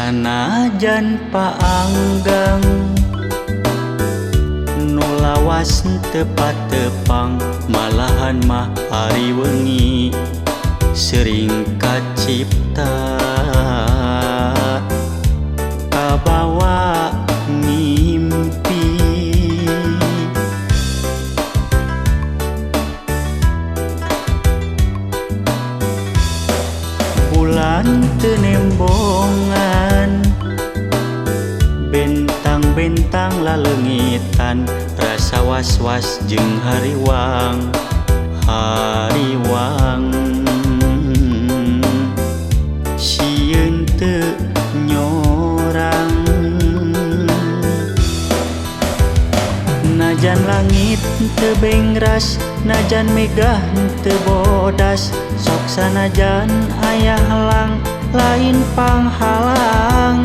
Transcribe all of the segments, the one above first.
Sanajan paanggang nu lawas teu patepang, malahan mah ari wengi sering kacipta kabawa mimpi. Bulan teu nembongan, bentang-bentang laleungitan, rasa was-was jeung hariwang hariwang. Sieun teu nyorang, najan langit teu bengras, najan megah teu bodas, sok sanajan aya halang lain panghalang.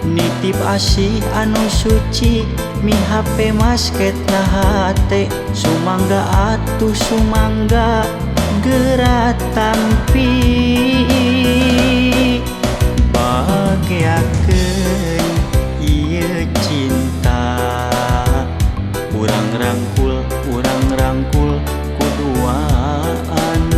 Nitip asih anu suci mihape masket na hate, sumangga atuh sumangga geura tampi. Bageakeun ieu cinta, urang rangkul kuduaan.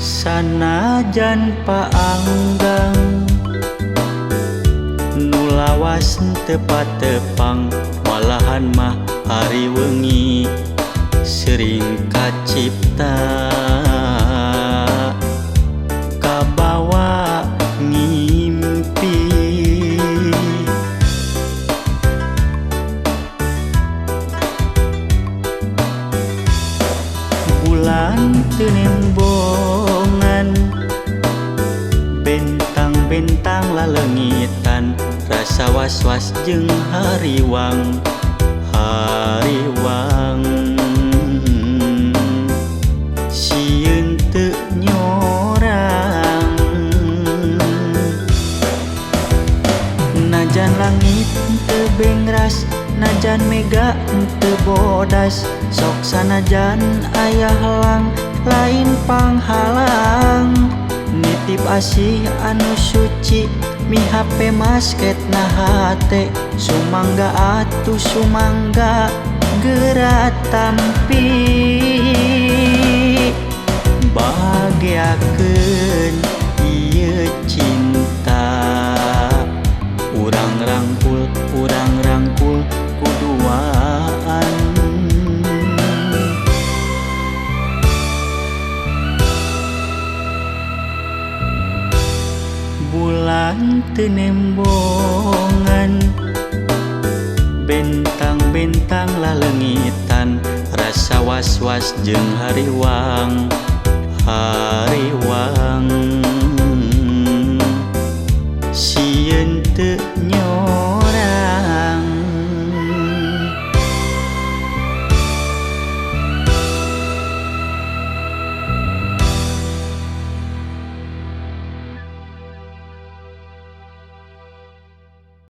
Sanajan paanggang nu lawas teu patepang, malahan mah ari wengi sering kacipta kabawa ngimpi. Bulan teu nembongan, bentang-bentang laleungitan, rasa was-was jeung hariwang hariwang. Sieun teu nyorang, najan langit teu bengras, najan mega teu bodas, sok sanajan aya halang lain panghalang. Nitip asih anu suci mihape masket na hate, sumangga atuh sumangga geura tampi. Bageakeun ieu cinta, urang rangkul kuduaan. Bulan teu nembongan, bentang-bentang laleungitan, rasa was-was jeung hariwang hariwang. Sieun teu nyorang.